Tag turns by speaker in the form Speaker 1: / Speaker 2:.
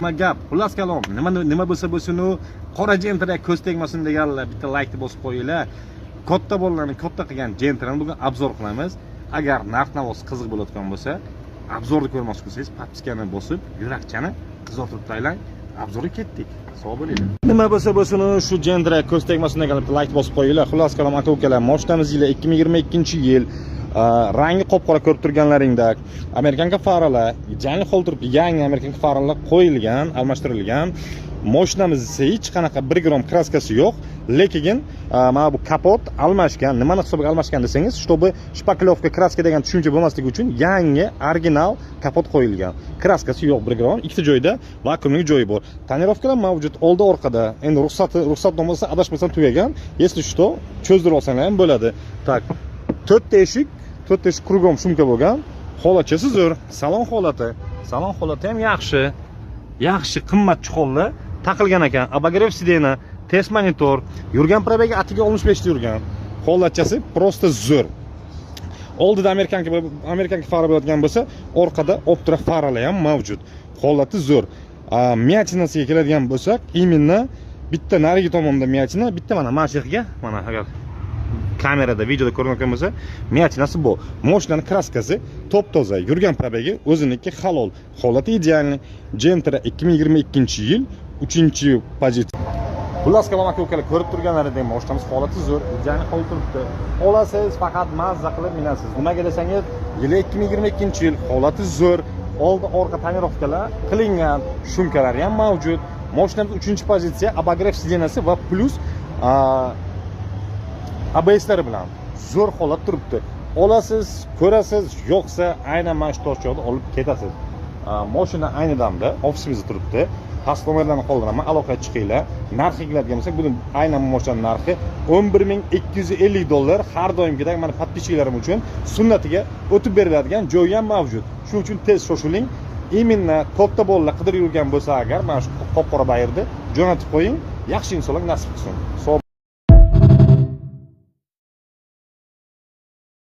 Speaker 1: Nima gap? Xullas kalom, nima nima bo'lsa bo'lsin, u qora Gentraga ko'z tegmasin deganlar bitta laykni bosib qo'yinglar. Katta bolalarni katta qilgan Gentrani bugun обзор qilamiz. Agar narx navosi qiziq bo'layotgan bo'lsa, обзор ni ko'rmoqchi bo'lsangiz, подписка ni bosib, yurakchani qizartirib taylang. Обзор ga ketdik. Sog' bo'linglar. Nima bo'lsa bo'lsin, shu Gentraga ko'z tegmasin deganlar bitta layk bosib qo'yinglar. Xullas kalom, aka ukalar, mashinamiz yili 2022-yil. Rangi qop qora ko'rib turganlaringdek, американка faralar yangi hol turibdi, yangi американка faralar qo'yilgan, almashtirilgan. Mashinamiz esa hech qanaqa 1 gram краска si yo'q, lekin mana bu kapot almashgan. Nimani hisobiga almashgan desangiz, чтобы шпаклёвка, краска degan tushuncha bo'lmasligi uchun yangi original kapot qo'yilgan, краска si yo'q 1 gram. Ikkita joyda vakuumli joyi bor, тонировка lar mavjud oldi, orqada. Endi ruxsati, ruxsatnomasi adashmasam tugagan, если что, cho'zdirib olsanglar ham bo'ladi. Так, to'rtta eshik, to'rtta eshik кругом шумка bo'lgan. Holatchasi zo'r, salon holati ham yaxshi, yaxshi, qimmat чехол lar taqilgan ekan. Обогрев сиденья, test monitor. Yurgan пробег i atiga 65 ta yurgan. Holatchasi просто zo'r. Oldida американка fara bo'ladigan bo'lsa, orqada Optra faralar ham mavjud. Holati zo'r. Мятина siga keladigan bo'lsak, именно bitta narigi tomonda мятина, bitta mana shu yerga, mana agar kamerada, videoda ko'rinayotgan bo'lsa, мятина si bu. Moshinani краска si top toza, yurgan пробег i o'ziniki halol, holati идеальный. Gentra 2022 yil, uchinchi pozitsiya. Xullas kalom, aka ukalar, ko'rib turganlaridek, moshinamiz holati zo'r, идеальный hol turibdi. Olasiz, faqat mazza qilib minasiz. Nimaga desangiz, yili 2022 yil, holati zo'r, oldi, orqa тонировка lar qilingan, шумка lari ham mavjud. Moshinamiz uchinchi pozitsiya, обогрев сиденья si va plyus ABSlari bilan zo'r holat turibdi. Olasiz, ko'rasiz, yo'qsa aynan mana shu toshyo'lda olib ketasiz. Moshina ayni damda ofisimizda turibdi. Past nomerlarni qoldiraman, aloqaga chiqinglar. Narxiga keladigan bo'lsak, buni, aynan bu moshinani narxi 11 250 dollar. Har doimgidek mana подписчик larim uchun sunnatiga o'tib beriladigan joyi ham mavjud. Shuning uchun tez shoshiling. Именно katta bolalar qidirib yurgan bo'lsa agar, mana shu qop qora bayirni jo'natib qo'ying. Yaxshi insonlar nasib qilsin. Sog'